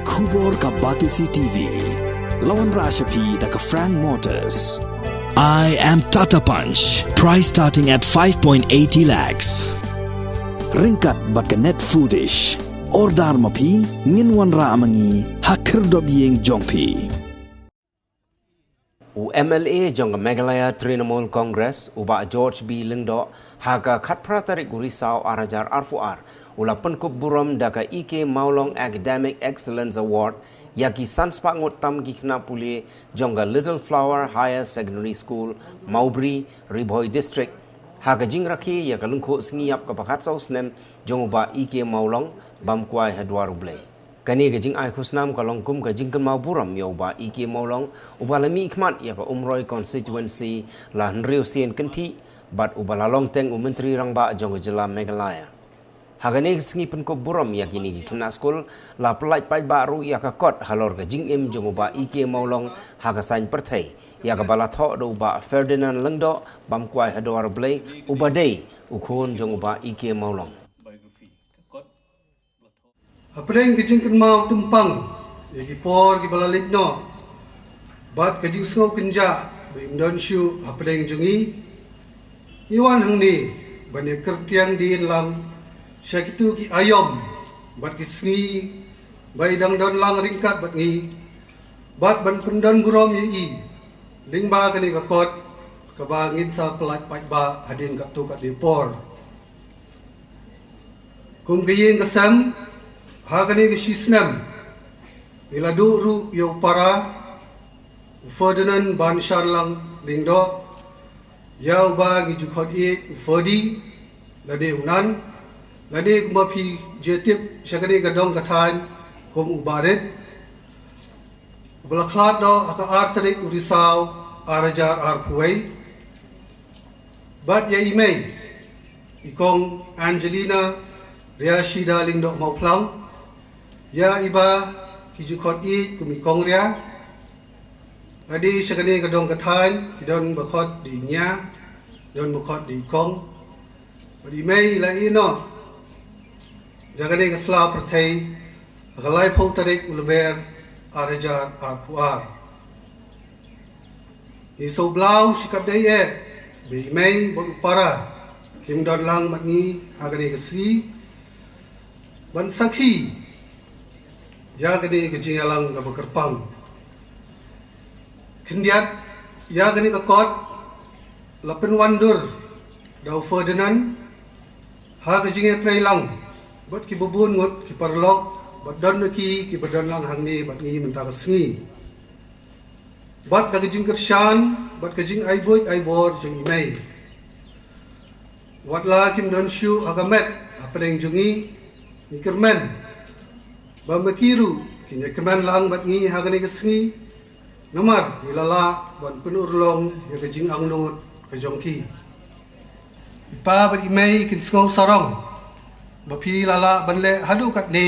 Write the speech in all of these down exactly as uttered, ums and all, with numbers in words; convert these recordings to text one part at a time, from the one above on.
Khubor ka Batesi T V. La wanrah sha phi da ka Frank Motors. I am Tata Punch. Price starting at five point eighty lakhs. Ryngkat bad ka Net Foodish. Order ma phi, ngin wanrah ma ngi ha khyrdop ïing jong phi. U M L A jong ka Meghalaya Trinamool Congress, u Bah George B Lyngdoh, ha ka khatphra tarik u Risaw ar hajar arphew ar, u la pynkup burom da ka E K Mawlong Academic Excellence Award ïa ki san spah ngut tam ki khynnah pule jong ka Little Flower Higher Secondary School, Mawbri, Ri Bhoi District, ha ka jingrakhe ïa ka lyngkhuh sngi ïap kaba khatsaw snem jong u Bah E K Mawlong, bam kwai ha dwar U Blei. Kane ka jingai khusnam ka long kum ka jingkynmaw burom ïa u Bah E K Mawlong, uba la mihkhmat ïa ka Umroi constituency la hynriew sien kynthih, bad uba la long teng u Myntri Rangbah jong ka jylla Meghalaya. Ha kane ka sngi pynkup burom ïa kine ki khynnah skul, la pyllait paidbah ruh ïa ka kot halor ka jingim jong u Bah E K Mawlong ha ka saiñ pyrthei, ïa kaba la thoh da u Bah Ferdinand Lyngdoh, bam kwai ha dwar U Blei, uba dei u khun jong u Bah E K Mawlong. Hapdeng ka jingkynmaw tympang ïa ki por kiba la leit noh, bad ka jingsngew kynjah ba im don shuh hapdeng jong ngi, ngi wan hangne ban ïa kyrkiang dien lang sha kito ki aïom bad ki sngi ba i dang don lang ryngkat bad ngi, bad ban pyndon burom ïa i lyngba kane ka kot kaba ngin sa pyllait paidbah hadien katto katne por. Kum ka ïing ka sem, ha kane ka shi snem, ngi la duh ruh ïa u para, u Ferdinand Banshanlang Lyngdoh, ïa uba ngi ju khot ïa u Ferdi, lane u Nan, lane kumba phi ju tip sha kane ka dong ka thaiñ kum u Bah Rit, uba la khlad noh ha ka ar tarik u Risaw ar hajar arphew wei. Bad ïa i mei, i kong Angelina Riashida Lyngdoh Mawphlang, ïa iba ki ju khot ïa kum i kong Ria. Lade sha kane ka dong ka thaiñ, ki don ba khot da i Nia, don ba khot da i kong. Bad i mei la ïeh noh da kane ka sla pyrthei ha ka laiphew tarik u Lber ar hajar arphew ar. Ngi sngewbha shi katdei eh ba i mei bad u para kim don lang bad ngi ha kane ka sngi ban sakhi ïa kane ka jingïalang kaba kyrpang. Khyndiat ïa kane ka kot la pynwandur da u Ferdinand ha ka jingïatreilang bad kiba bun ngut ki paralok bad don na ki kiba don lang hangne bad ngi mynta ka sngi. Bad da ka jingkyrshan bad ka jingai buit ai bor jong i mei, wat la kim don shuh ha ka met hapdeng jong ngi, ngi kyrmen ba ma ki ruh kin ïa kmen lang bad ngi ha kane ka sngi. Namar ngi la lah ban pynurlong ïa ka jingangnud ka jong ki. I pa bad i mei kin sngew sarong ba phi la lah ban leh haduh katne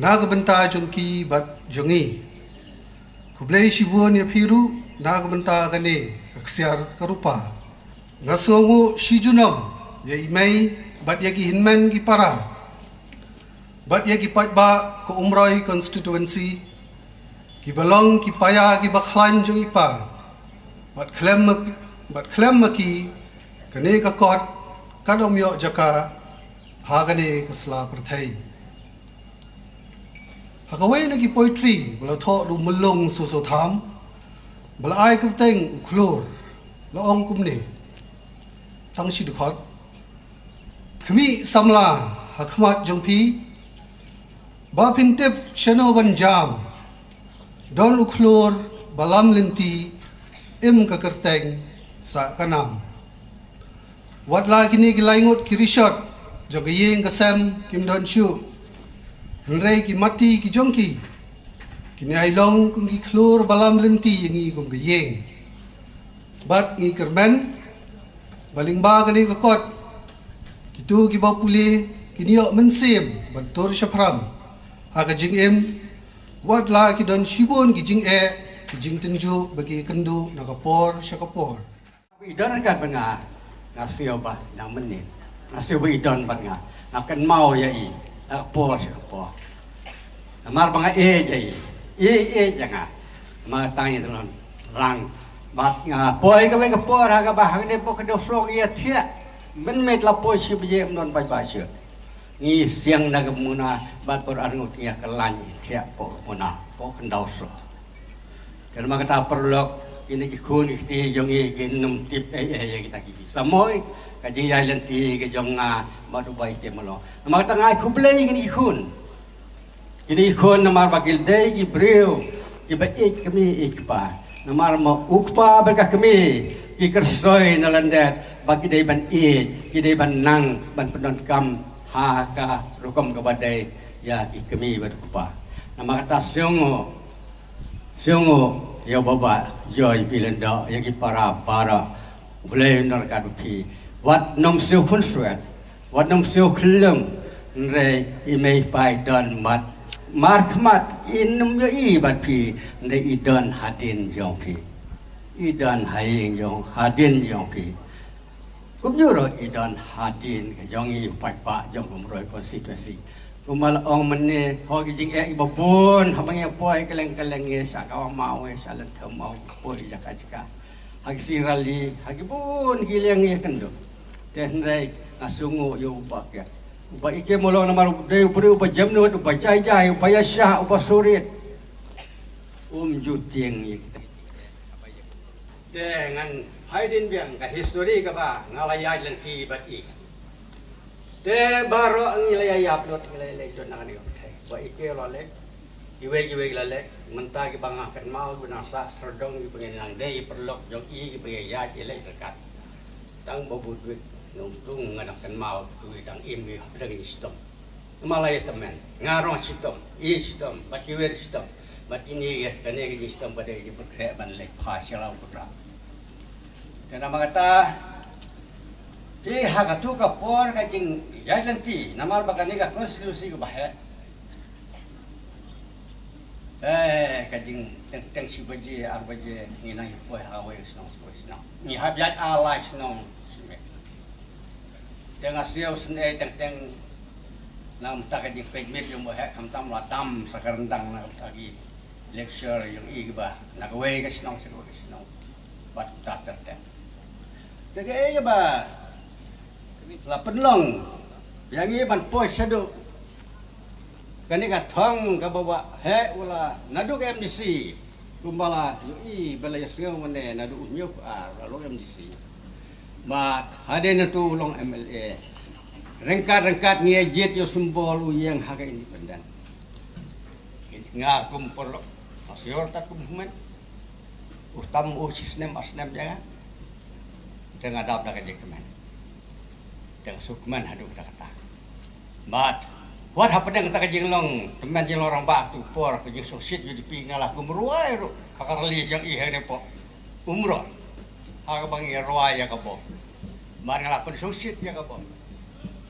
na ka bynta jong ki bad jong ngi. Khublei shibun ïa phi ruh na ka bynta kane ka ksiar ka rupa. Nga sngewnguh shi junom ïa i mei bad ïa ki hynmen ki para bad ïa ki paidbah ka Umroi constituency, kiba long ki paia kiba khlaiñ jong i pa. Bad khlem ma, bad khlem ma ki, kane ka kot kan ym ïoh jaka ha kane ka sla pyrthei. Ha kawei na ki poetry ba la thoh da u Myllung Soso Tham, ba la ai kyrteng U Khlur, la ong kumne. Tang shi dkhot. Khmih samla ha khmat jong phi, ba phin tip shano ban jam. Don u khlur ba lam lynti, im ka kyrteng sah ka nam. Wat la kine ki lai ngut ki rishot jong ka ïing ka sem kim don shuh, hynrei ki matti ki jong ki kin ïai long kum ki khlur ba lam lynti ïa ngi kum ka ïing. Bad ngi kyrmen ba lyngba kane ka kot, kito kiba pule kin ïoh mynsiem ban tur shaphrang ha ka jingim. Wat la ki don shibun ki jingeh, ki jingtynjuh ba ki kynduh na ka por sha ka por. I don ryngkat bad nga, nga sngew ba sdang mynnin. Nga sngew ba i don bad nga, nga kynmaw ïa i na ka por sha ka por. Namar ba nga ïeit ïa i, i ïeit ïa nga. Namar tang ïa tang lang. Bad nga poi kawei ka por ha kaba hangne pok ka dei shrong ïa thiah. Mynmiet la poi shi baje ym don paidbah shuh. Ngi siang na ka muna bad por ar ngut ïa ka lain thiah pok ka muna pok ka dei shrong. Te namar kata paralok, kine ki khun ki kti jong ngi kin ym tip ei ei ïa kita ki samoi ka jingïaid lynti ka jong nga bad u Bah Ikhtiar Mawlong. Namar kata nga ai khublei ïa kine ki khun. Kine ki khun namar ba ki dei ki briew kiba ïeit kmie ïeit kpa. Namar ma u kpa bad ka kmie ki kyrsoi na lyndet ba ki dei ban ïeit, ki dei ban nang ban pyndonkam ha ka rukom kaba dei ïa ki kmie bad u kpa. Namar kata sngewbha Sngewbha ïa u Bah Joy Bill Lyngdoh, ïa ki para para. U Blei un ryngkat bad phi. Wat nym siew khunswet, wat nym siew khyllung. Hynrei i mei i pa i don mat markhmat, i nym ïohi bad phi. Hynrei i don hadien jong phi, i don ha ïing jong, hadien jong phi. Kumjuh ruh i don hadien ka jong i u paidbah jong Umroi constituency. Kumba la ong mynne, ho ki jingeh iba bun haba ngi poi kylleng kylleng, ngi shah Kawamaw, ngi shah Lyntham, ngi poi jaka jaka. Ha ki sngi rally, ha ki bun ki liang ïakynduh. Te hynrei nga sngewnguh ïa u Bah Ikhtiar, u Bah Ikhtiar Mawlong namar u dei u briew uba jemnud, uba jai jai, uba ïaishah, uba surit. Um ju tieng ïa kita. Te ngan phai dien biang ka histori kaba nga la ïaid lynti bad i. Te baroh ngi la ïa ïap lut, ngi la ïa leit jot na kane ka pyrthei. Ba i ki la leit, iwei iwei la leit, mynta kiba nga kynmaw, kiba nang sah sawdong, kiba ngi nang dei paralok jong i, kiba ngi ïaid ïa leit ryngkat. Tang ba bud wik nongtung nga nang kynmaw, tu i dang im ngi hapdeng i shitom. Namar la ïa tymmen, nga rong shitom, i shitom, bad ki wer shitom, bad kine ki, kane ka jingshitom ba dei jingpyrkhat ban leit phai sha la u Putrak. Te namar kata, te ha katu ka por ka jingïaid lynti, namar ba kane ka constituency kaba heh. Eh, ka jingteng teng shi baje, ar baje, ngi nang ïa poi ha wei shnong, wei shnong. Ngi hap ïaid ha lai shnong shimet. Te nga siew sngewsih teng teng na mynta ka jingpeit miet jong u Bah Heh, khamtam la dam sa ka ryndang na ka lecture jong i kiba na kawei ka shnong sha kawei ka shnong. Bad ta ter ter. Te kaei kaba la pynlong ïa ngi ban poi shaduh kane ka thong kaba u Bah Heh u la naduh ka M D C. Kumba la ïohi ba la ïasngew mynne naduh u hynñiew phew ar la long M D C. Bad hadien nangtu u long M L A. Ryngkat ryngkat ngi ïa jied ïa u symbol u ïeng ha ka independent. Nga kum paralok, nga shu ïoh tat kum hynmen. U tam u shi snem ar snem ïa nga. Te nga dap da ka jingkmen. Te nga shu kmen haduh katta katta. Bad wat hapdeng kata ka jinglong kmen jinglong rangbah tu por ka jingsngewsih U D P nga la kum rwai ruh ha ka rally jong i ha ne pok. Umroi ha kaba ngi rwai ïa ka bom. Bad nga la pynsngewsih ïa ka bom.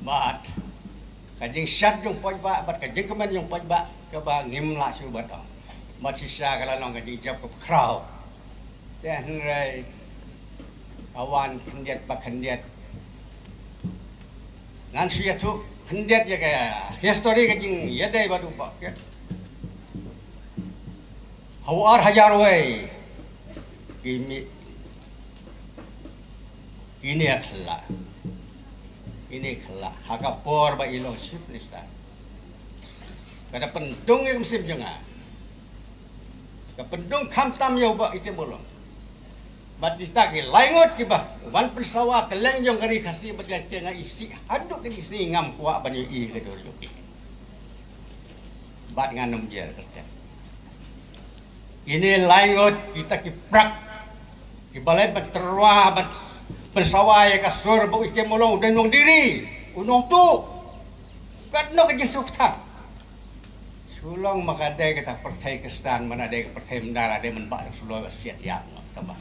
Bad ka jingshad jong paidbah bad ka jingkmen jong paidbah kaba ngim lah shuh ban ong. Bad shisha ka la long ka jingjop kaba khraw. Te hynrei ka wan khyndiat ba khyndiat. Ngan shu ïathuh khyndiat ïa ka history ka jingïadei bad u Bah Heh. Ha u ar hajar wei ki mih, kine khla, kine khla ha ka por ba i long Chief Minister. Ka da pyndung ïa ka mynsiem jong nga. Ka pyndung khamtam ïa u Bah Ikhtiar Mawlong. Bad kita ki lai ngut kiba wan pynsawa kylleng jong ka ri Khasi bad ïa ka nga isih haduh kine ki sngi ngam kwah ban ïohi ka dur jong ki. Bad ngan ym jer kyrteng. Kine lai ngut kita ki prak kiba leit ban tyrwa ban pynsawa ïa ka sur ba u Ikhtiar Mawlong u dei nongdie ri, u nongtuh. Katno ka jingsuk tha. Shu long ma ka dei kata pyrthei Khristan, ma ka dei ka pyrthei Mundara, dei mynba da shu long ba siat ïa nga taba.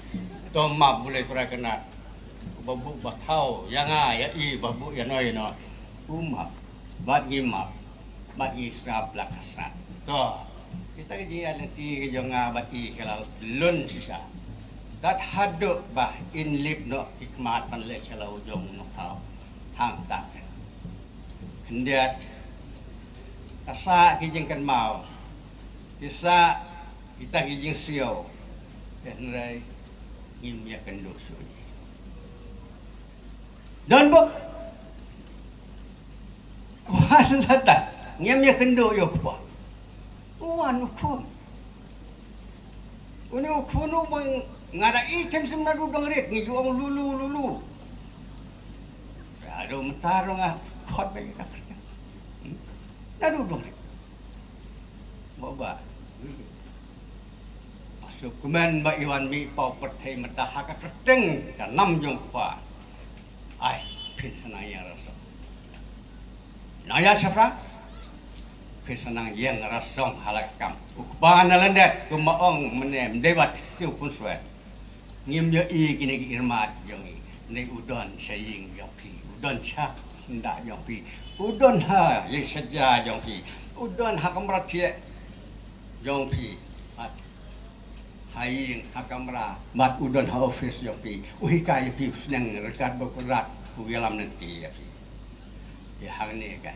To map bulei Trai Kynrad. Ba buh ba thaw ïa nga ïa i, ba buh ïa no ïa no. U map bad ngi map bad ngi sngap la ka sat. To kita ka jingïaid lynti ka jong nga bad i ka la lun shisha. Kat haduh ba in lip noh ki khmat ban leh sha la u jong u nongthaw. Hangta khyndiat ka sah ki jingkynmaw. Ki sah kita ki jingsiew. Hynrei ngim ïa kynduh shuh ïa ki. Don bok. Wan lada ngim ïa kynduh ïa u kpa. Wan u khun. Une u khun u bang nga da i chem sim naduh dong rit ngi ju ong lulu lulu. Naduh mynta ruh nga khot ba ïa ka kyrteng. Hmm? Naduh dong rit. Ba ba. Masuk kmen ba i wan mih paw pyrthei mynta ha ka kyrteng ka nam jong kpa. Ai, phin sa nang ïa rasong. Nang ïa shaphrang. Phin sa nang ïeng rasong ha la ka kam. U kpa na lyndet kumba ong mynne ym dei ba siew khun swet. Ngim ïohi kine ki irmat jong ngi. Hynrei u don sha ïing jong phi. U don sha ynda jong phi. U don ha ïing sha ja jong phi. U don ha kamra thiah jong phi. Bad ha ïing ha kamra. Bad u don ha office jong phi. U hikai ïa phi u sneng ryngkat bad u Kynrad. U ïalam lynti ïa phi. Ïa hangne kan.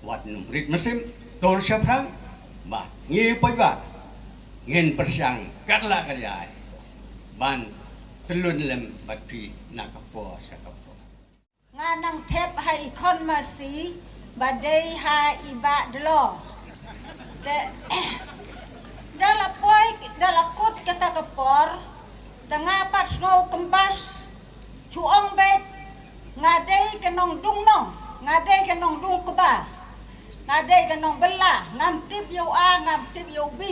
Wat nym rit mynsiem, tur shaphrang, ba ngi paidbah ngin pyrshang kat la ka jai ban tylun lem bad phi na ka por sha ka por. Nga nang thep ha i khon masi ba dei ha i Bah Dlor. Te da la poi, da la kut kata ka por, te nga pat sngew kembas. Shu ong beit, nga dei ka nongdung nong, nga dei ka nongdung kba, nga dei ka nongbylla, ngam tip ïa u A, ngam tip ïa u B.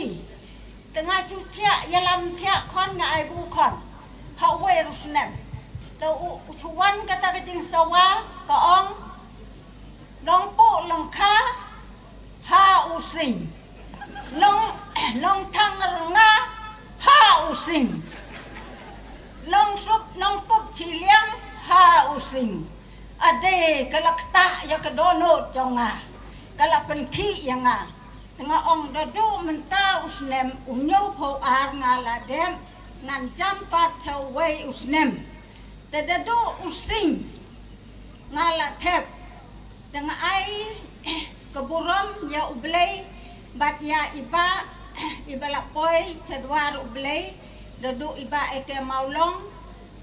Te nga shu thiah ïalam thiah khon, nga ai ba u khon ha uwei u snem. Te u, u shu wan kata ka jingsawa, ka ong, Nongpuh lyngkha ha u sing. Nong, nongthang rnga ha u sing. Nongsup nongkup chiliang ha u sing. Ade ka la ktah ïa ka dohnud jong nga. Ka la pynkhih ïa nga. Nga ong da duh mynta u snem u hynñiewphew ar nga la dep ngan jam pat sha uwei u snem. Te da duh u sing nga la thep. Te nga ai ka burom ïa U Blei bad ïa i Bah, i ba la poi sha dwar U Blei, da duh i Bah Eke Mawlong,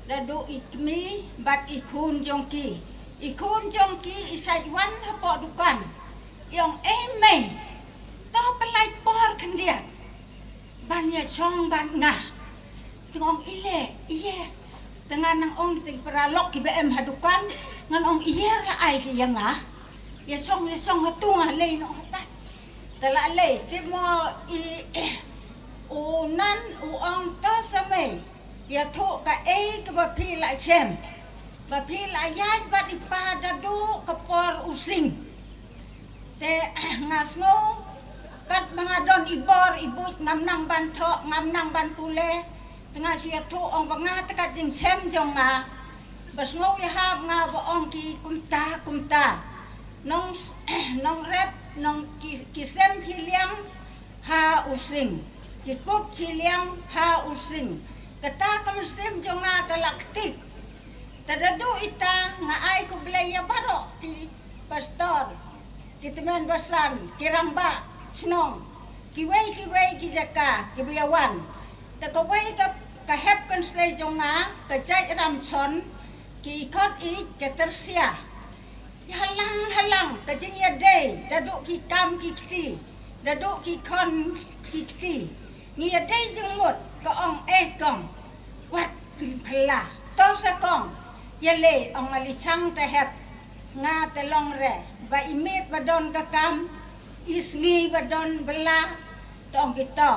da duh i kmie bad i khun jong ki. I khun jong ki i shait wan hapoh dukan. I ong, "Ei mei, to pynlait por khyndiat ban ïa shong bad nga." Te nga ong, "Ile, ie." Te nga nang ong te ki paralok kiba em ha dukan, ngan ong, "Ie, la ai ki ïa nga. Ïa shong, ïa shong ha tu, nga leit noh ha tai." Te la leit, te mo i, u Nan u ong, "To sa mei, ïathuh kaei kaba phi la shem, ba phi la ïaid bad i pa da duh ka por u sing." Te nga sngew katba nga don i bor i buit, ngam nang ban thoh, ngam nang ban pule. Te nga shu ïathuh, ong ba nga te kat jingshem jong nga ba sngew ïahap nga ba ong ki kumta kumta. Nong, nongrep, nong ki, ki sem chiliang ha u sing, ki kup chiliang ha u sing. Kata ka mynsiem jong nga ka la ktik. Te da duh ita nga ai khublei ïa baroh ki pastor, ki tymmen basan, ki rangbah shnong, kiwei kiwei ki jaka kiba ïa wan. Te kawei ka, ka hep kynsei jong nga, ka jait Ramson, ki khot ïa ka Tersia. Ïa halang halang ka jingïadei, da duh ki kam ki kti, da duh ki khon ki kti. Ngi ïadei jingmut, ka ong, "Eh kong, wat pynphylla. To sa kong, ïaleh, ong, nga leit shang te hep. Nga te long re, ba i miet ba don ka kam, i sngi ba don bylla." To ong ki to.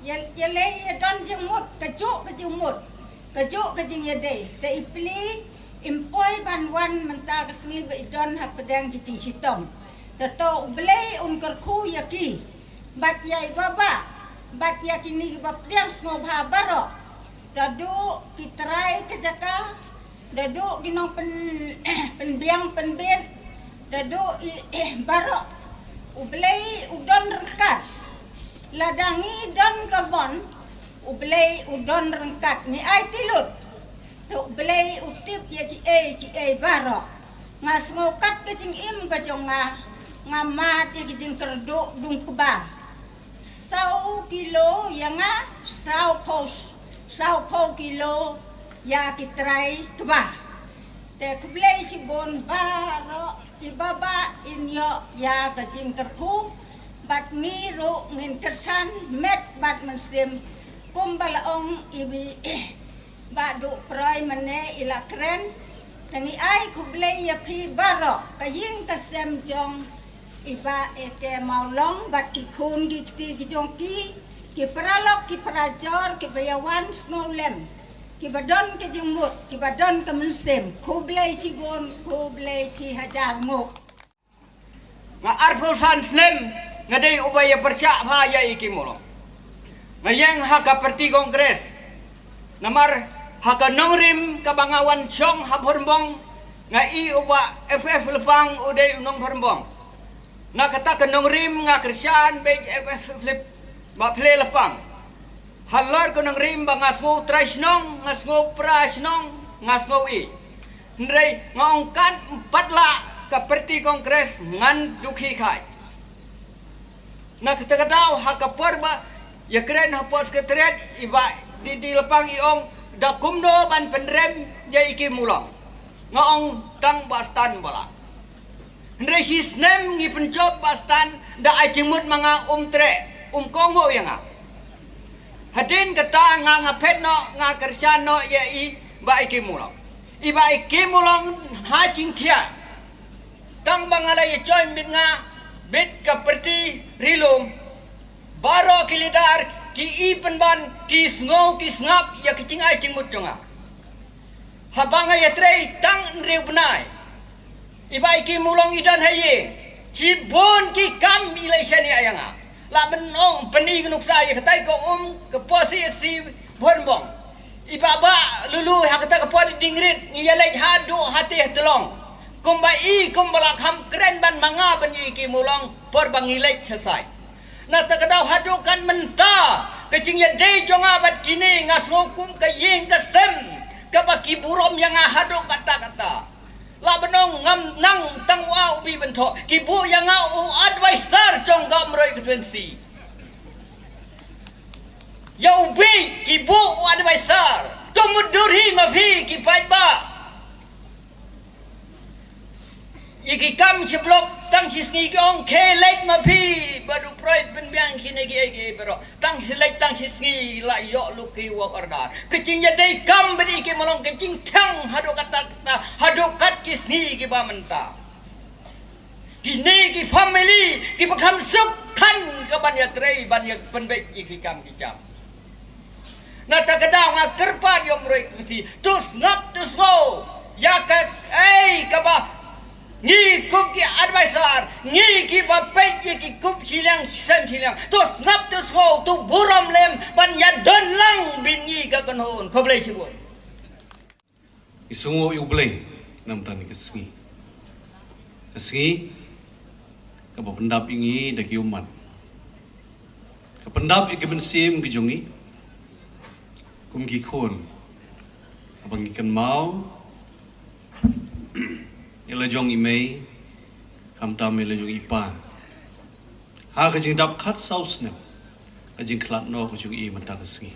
Ïa, ïaleh, ïa don jingmut, kajuh ka jingmut, kajuh ka jingïadei. Te i pli im poi ban wan mynta ka sngi ba i don hapdeng ki jingshitom. Te to U Blei un kyrkhu ïa ki. Bad ïa i baba, bad ïa kine kiba pdiang sngewbha baroh. Da duh ki trai ka jaka, da duh ki nongpyn, pynbiang pynbit, da duh i, baroh. U Blei u don ryngkat. Lada ngi don ka mon, U Blei u don ryngkat, ngi aiti lut. Te U Blei u tip ïa kiei kiei baroh. Nga sngew kat ka jingim ka jong nga, nga mad ïa ka jingkyrduh dungkba. Saw Kilo ïa nga, saw phew, saw phew kilo ïa ki trai kba. Te khublei shibun baroh kiba ba in ïoh ïa ka jingkyrkhu bad ngi ruh ngin kyrshan met bad mynsiem kumba la ong i Bah Duhproi mynne i la kren. Te ngi ai khublei ïa phi baroh ka ïing ka sem jong i Bah A K Mawlong bad ki khun ki kti ki jong ki, ki paralok ki parajor kiba ïa wan sngewlem, kiba don ka jingmut, kiba don ka mynsiem. Khublei shibun, khublei shi hajar nguh. Nga arphew san snem nga dei uba ïa pyrshah bha ïa i K Mawlong. Nga ïeng ha ka party Congress. Namar ha ka nongrim kaba nga wan shong ha Bhurmbong, nga i uba F F Lepang u dei u nong Bhurmbong. Na kata ka nongrim nga kyrshan bad F F Lep ba phle Lepang. Halor ka nongrim ba nga sngew trai shnong, nga sngew pra shnong, nga sngew i. Hynrei nga ong kan pat lah ka party Congress ngan dukhi khai. Na kata ka daw ha ka por ba ïa kren hapoh Secretariat i Bah D D Lepang i ong da kumno ban pynrem ïa i K Mawlong. Nga ong tang Bah Stan ba lah. Hynrei shi snem ngi pynjop Bah Stan da ai jingmut ma nga um treh, um kohnguh ïa nga. Hadien kata nga nga phet noh nga kyrshan noh ïa i Bah A K Mawlong. I Bah A K Mawlong ha jingthiah. Tang ba nga la ïa join bit nga bit ka party Ri-lum. Baroh ki leader ki i pynban ki sngew ki sngap ïa ka jingai jingmut jong nga. Haba nga ïatrei tang hynriew bnai. I Bah A K Mawlong i don ha ïing. Shibun ki kam i la shaniah ïa nga. Lah ban ong pyni ka nuksa ïa katai ka um ka por C S C Bhurmbong. I Bah Bah Lulu ha kata ka por i ding rit ngi ïa leit haduh hatei ha Tlong. Kumba i kumba la kham kren ban ma nga ban i K Mawlong por ba ngi leit ha Sai. Na kata ka daw haduh kat mynta ka jingïadei jong nga bad kine nga sngew kum ka ïing ka sem kaba ki burom ïa nga haduh katta katta. Lah ban ong ngam nang tang u A u B ban thoh, ki buh ïa nga u advisor jong ka Umroi constituency. Ïa u B ki buh u advisor. To mutdur hi ma phi ki paidbah. Ïa ki kam shi block tang shi sngi ki ong khie leit ma phi, Bah Duhproi pynbiang kine kiei kiei baroh. Tang shi leit tang shi sngi la ïoh lut ki work order. Ka jingïadei kam bad i K Mawlong ka jingthiang haduh katta katta, haduh kat ki sngi kiba mynta. Kine ki family kiba kham suk than ka ban ïatrei ban ïa pynbeit ïa ki kam ki jam. Na kata ka daw nga kyrpad ïa u Umroi constituency, to sngap to sngew ïa kaei kaba ngi kum ki advisor, ngi kiba peit ïa ki kum shiliang sem shiliang, to sngap to sngew, to burom lem ban ïa don lang bad ngi ka kynhun. Khublei shibun. Ngi sngewnguh ïa U Blei na ka bynta kane ka sngi. Ka sngi kaba pyndap ïa ngi da ki ummat. Ka pyndap ïa ki mynsiem ki jong ngi kum ki khun. Haba ngi kynmaw ïa la jong i mei, khamtam ïa la jong i pa. Ha ka jingdap khatsaw snem ka jingkhlad noh ka jong i mynta ka sngi.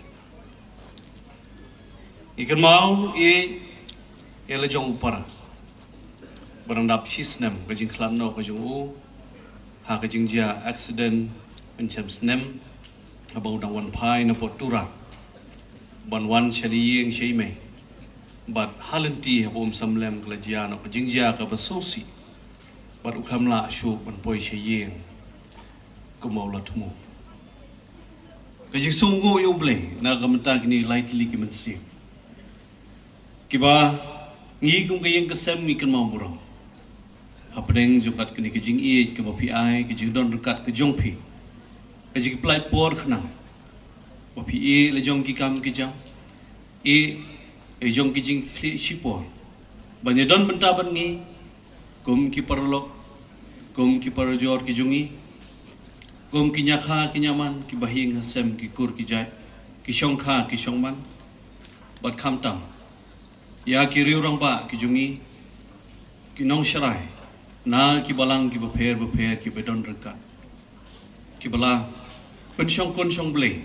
Ngi kynmaw ïa, ïa la jong u para ba dang dap shi snem ka jingkhlad noh ka jong u ha ka jingjia accident mynshem snem, haba u dang wan phai na Port Tura ban wan sha la ïing sha i mei. Bad ha lynti haba um sam lem ka la jia noh ka jingjia kaba sngewsih. Bad u kham lah shuh ban poi sha ïing kumba u la thmu. Ka jingsngewnguh ïa U Blei na ka bynta kine lai tylli ki mynsiem kiba ngi kum ka ïing ka sem ngi kynmaw burom. Hapdeng jong kat kane ka jingïeit kaba phi ai, ka jingdon ryngkat ka jong phi, ka jingpynlait por khnang ba phi ïeh la jong ki kam ki jam, ïeh la jong ki jingkhlieh shipor ban ïa don bynta bad ngi kum ki paralok, kum ki parajor ki jong ngi, kum ki ñiah kha ki ñiah man, ki bahaïing hasem, ki kur ki jait, ki shongkha ki shongman. Bad khamtam ïa ki riew rangbah ki jong ngi, ki nongsharai na ki balang kiba pher bapher kiba don ryngkat, kiba la Pynshong khun shong Blei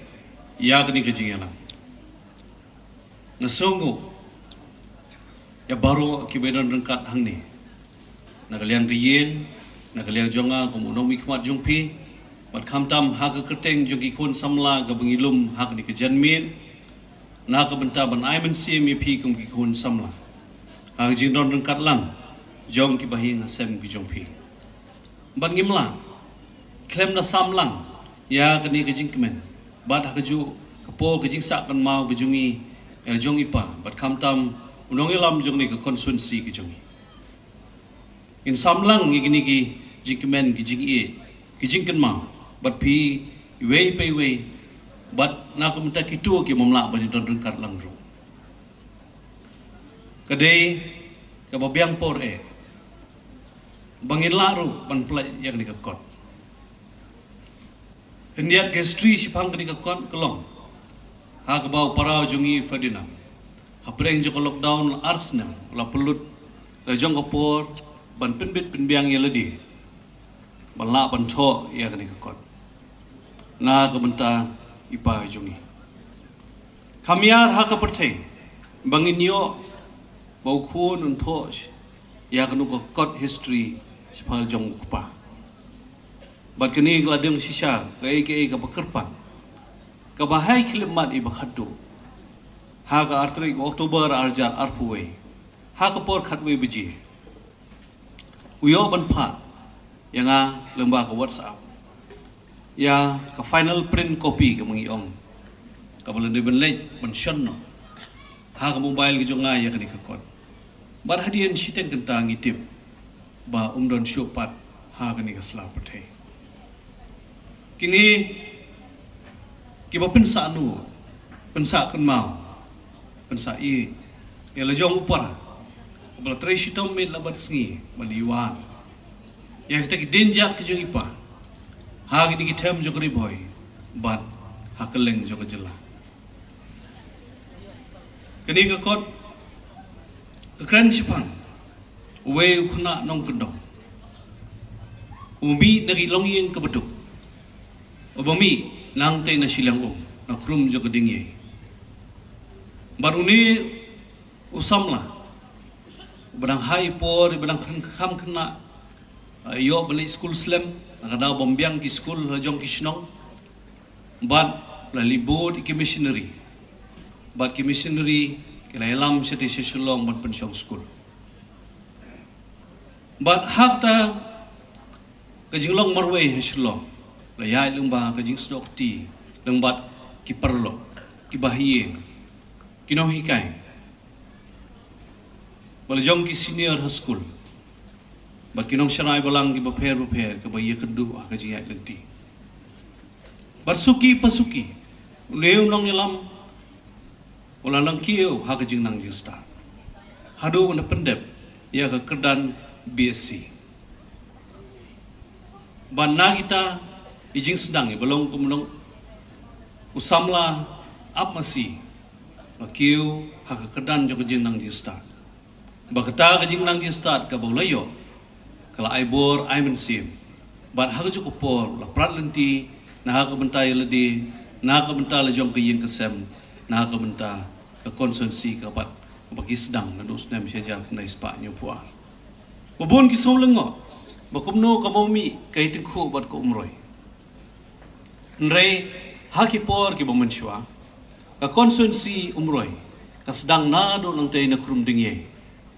ïa kane ka jingïalang. Nga sngewnguh ïa baroh kiba don ryngkat hangne, na ka liang ka ïing, na ka liang jong nga kum u nongmihkhmat jong phi, bad khamtam ha ka kyrteng jong ki khun samla kaba ngi lum ha kane ka janmiet, na ka bynta ban ai mynsiem ïa phi kum ki khun samla ha ka jingdon ryngkat lang jong ki bahaïing hasem ki jong phi. Bad ngim lah khlem da sam lang ïa kane ka jingkmen, bad ha kajuh ka por ka jingsah kynmaw ka jong ngi, eh, jong i pa bad khamtam u nongïalam jong kane ka constituency ka jong ngi. Ngin sam lang ïa kine ki jingkmen, ki jingïeit, ki jingkynmaw bad phi iwei pa iwei, bad na ka bynta kito ki bym lah ban ïadon ryngkat lang ruh. Ka dei kaba biang por eh ba ngin lah ruh ban pynlait ïa kane ka kot. Khyndiat ka history shaphang kane ka kot ka long ha kaba u para jong ngi Ferdinand, hapdeng jong ka lockdown ar snem, u la pynlut la jong ka por ban pynbit pynbiang ïa lade ban lah ban thoh ïa kane ka kot na ka bynta i pa jong ngi. Kham ïar ha ka pyrthei ba ngin ïoh ba u khun un thoh ïa kano ka kot history shaphang jong u kpa. Bad kane ka la dang shisha kaei kaei kaba kyrpang, kaba hai khyllipmat iba khatduh ha ka ar tarik October ar hajar arphew wei, ha ka por khatwei baje. U ïoh ban phah ïa nga lyngba ka WhatsApp ïa ka final print copy kaba ngi ong, kaba la dei ban leit ban shon noh ha ka mobile ka jong nga ïa kane ka kot. Bad hadien shiteng kynta ngi tip ba um don shuh pat ha kane ka sla pyrthei. Kine kiba pynsah nud, pynsah kynmaw, pynsah ïeit ïa la jong u para ba la trei shitom miet la bad sngi ban ïa wan ïa kita ki dienjat ki jong i pa ha kine ki them jong ka Ri Bhoi bad ha kylleng jong ka jylla. Kane ka kot ka kren shaphang uwei u khynnah nongkyndong uba mih na ki longïing kaba duk, uba mih nangtei na shiliang um, na khrum jong ka dieng ïing. Bad une u samla uba dang ha i por, uba dang kham khynnah, ïoh ban leit skul slem na ka daw bym biang ki skul la jong ki shnong. Bad la leit bud ïa ki missionary, bad ki missionary ki la ïalam shatei sha Shillong ban pynshong skul. Bad ha kata ka jinglong marwei ha Shillong la ïaid lyngba ka jingsnoh kti lyngba ki paralok, ki bahaïing, ki nonghikai, ba la jong ki senior ha skul, bad ki nongsharai balang kiba pher bapher kiba ïakynduh ha ka jingïaid lynti. Bad suki pa suki une u nongïalam u la nang kiew ha ka jingnang jingstad haduh ban da pyndep ïa ka kyrdan B S C. Bad na kita i jingsdang iba long kum u nong u samla ap masi, la kiew ha ka kyrdan jong ka jingnang jingstad. Ba kata ka jingnang jingstad kaba u la ïoh ka la ai bor ai mynsiem. Bad ha kajuh ka por la prat lynti na ka bynta ïa lade, na ka bynta la jong ka ïing ka sem, na ka bynta ka constituency ka pat kaba ki sdang naduh u snem shi hajar khyndai spah hynñiewphew ar. Ba bun ki sngew lyngngoh ba kumno kaba mih ka Ïew Tyngkhuh bad ka Umroi. Hynrei ha ki por kiba mynshuwa ka constituency Umroi ka sdang naduh nangtei na khrum dieng ïing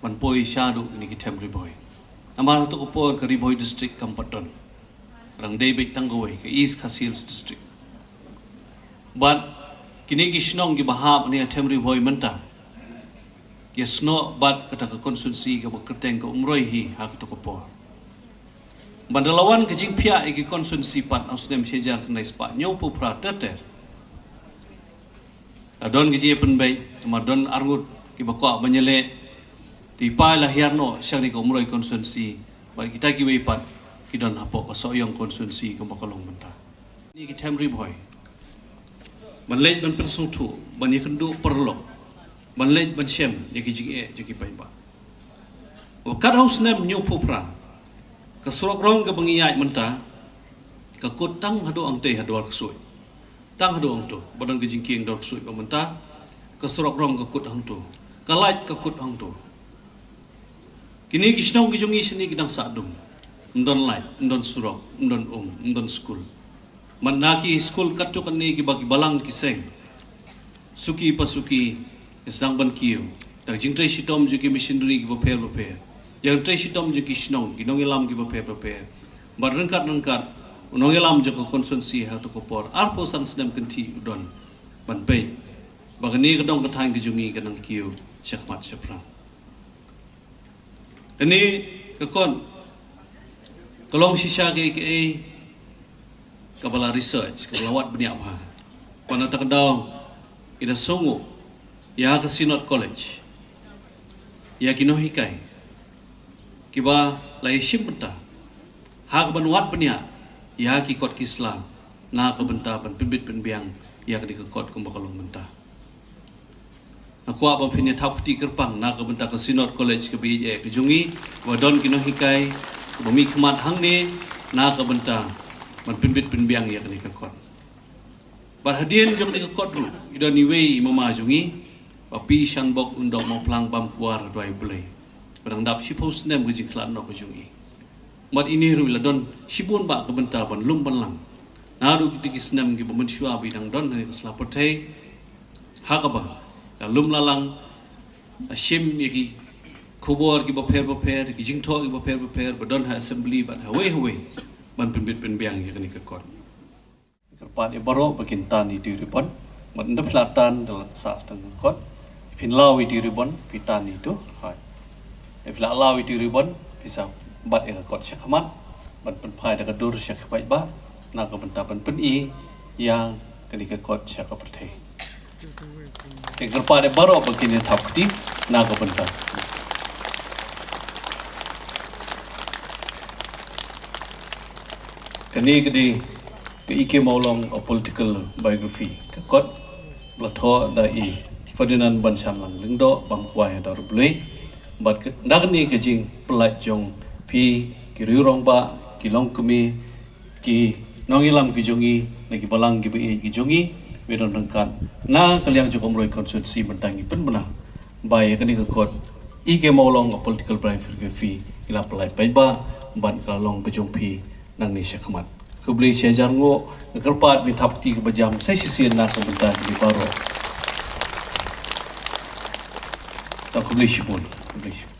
ban poi shaduh kine ki them Ri Bhoi. Namar hato ka por ka Ri Bhoi district kam pat don, ka dang dei beit tang kawei ka East Khasi Hills District. Bad kine ki shnong kiba hap ha ne ha them Ri Bhoi mynta ki ïasnoh bad kata ka constituency kaba kyrteng ka Umroi hi ha kato ka por. Ban da la wan ka jingphiah ïa ki constituency pat ha u snem shi hajar khyndai spah hynñiewphew phra ter ter. La don ka jingïapynbeit, namar don arngut kiba kwah ban ïaleh. Te i pa i la hiar noh sha kane ka Umroi constituency, bad kita kiwei pat ki don hapoh ka Sohiong constituency kumba ka long mynta. Kine ki them Ri Bhoi ban leit ban pynsngewthuh, ban ïakynduh paralok, ban leit ban shem ïa ki jingeh jong ki paidbah. Ba kat ha u snem hynñiewphew phra ka surok rong kaba ngi ïaid mynta ka kut tang haduh hangtei ha Dwar Ksuid. Tang haduh hangto ba don ka jingkieng dor ksuid ba mynta ka surok rong ka kut hangto, ka light ka kut hangto. Kine ki shnong ki jong ngi shane ki dang sah dum, ym don light, ym don surok, ym don um, ym don skul. Bad na ki skul katto katne kiba ki balang ki seng, suki pa suki, ki sdang ban kiew da ka jingtrei shitom jong ki missionary kiba pher ba pher, jingtrei shitom jong ki shnong, ki nongïalam kiba pher ba pher. Bad ryngkat ryngkat u nongïalam jong ka constituency ha kato ka por arphew san snem kynthih u don ban peit ba kane ka dong ka thaiñ ka jong ngi ka nang kiew shakhmat shaphrang. Kane ka kot ka long shisha kaei kaei kaba la research, kaba la wad bniah bha. Bad na kata ka daw i da sngewnguh ïa ka Synod College, ïa ki nonghikai kiba la ïashim bynta ha kaban wad bniah ïa ki kot ki sla na ka bynta ban pynbit pynbiang ïa kane ka kot kumba ka long mynta. Nga kwah ba phin ïa thap kti kyrpang na ka bynta ka Synod College kaba ïeit ka jong ngi, ba don ki nonghikai ba mih khmat hangne na ka bynta ban pynbit pynbiang ïa kane ka kot. Bad hadien jong kane ka kot ruh i don iwei i mama jong ngi, ba Pi Shanbok Undok Mawphlang Bamkwar Dwai Blei, ba dang dap shiphew snem ka jingkhlad noh ka jong ngi. Bad ine ruh i la don shibun bah ka bynta ban lum ban lang naduh kiti ki snem kiba mynshuwa ba i dang don ha kane ka sla pyrthei, ha kaba la lum la lang, la shim ïa ki khubor kiba pher ba pher, ki jingthoh kiba pher ba pher ba don ha assembly bad hawei hawei ban pynbit pynbiang ïa kane ka kot. Kyrpad ïa baroh ba kin tan ïa iti u ribon. Bad ynda phi la tan da la sah tang ka kot, phin law ïa iti u ribon, phi tan ïa itu. Hooid. Ynda phi la law ïa iti u ribon, phi sa bat ïa ka kot sha khmat, ban pynphai da ka dur sha ki paidbah na ka bynta ban pyni ïa kane ka kot sha ka pyrthei. Te kyrpad ïa baroh ba kin ïa thap kti na ka bynta. Kane ka dei ka E K Mawlong, A Political Biography. Ka kot ba la thoh da i Ferdinand Banshanlang Lyngdoh, Bamkwai Hadar Blei. Bad ka, da kane ka jingpyllait jong phi ki riew rangbah, ki longkmie, ki nongïalam ki jong ngi, na ki balang kiba ïeit ki jong ngi, ba don ryngkat na ka liang jong ka Umroi constituency, mynta ngi pynbna ba ïa kane ka kot E K Mawlong, A Political Biography, ngi la pyllait paidbah bad ka long ka jong phi nangne sha khmat. Khublei shihajar nguh, nga kyrpad ba kin thap kti kaba jam sa shisien na ka bynta kine baroh. Khublei shibun, khublei shibun.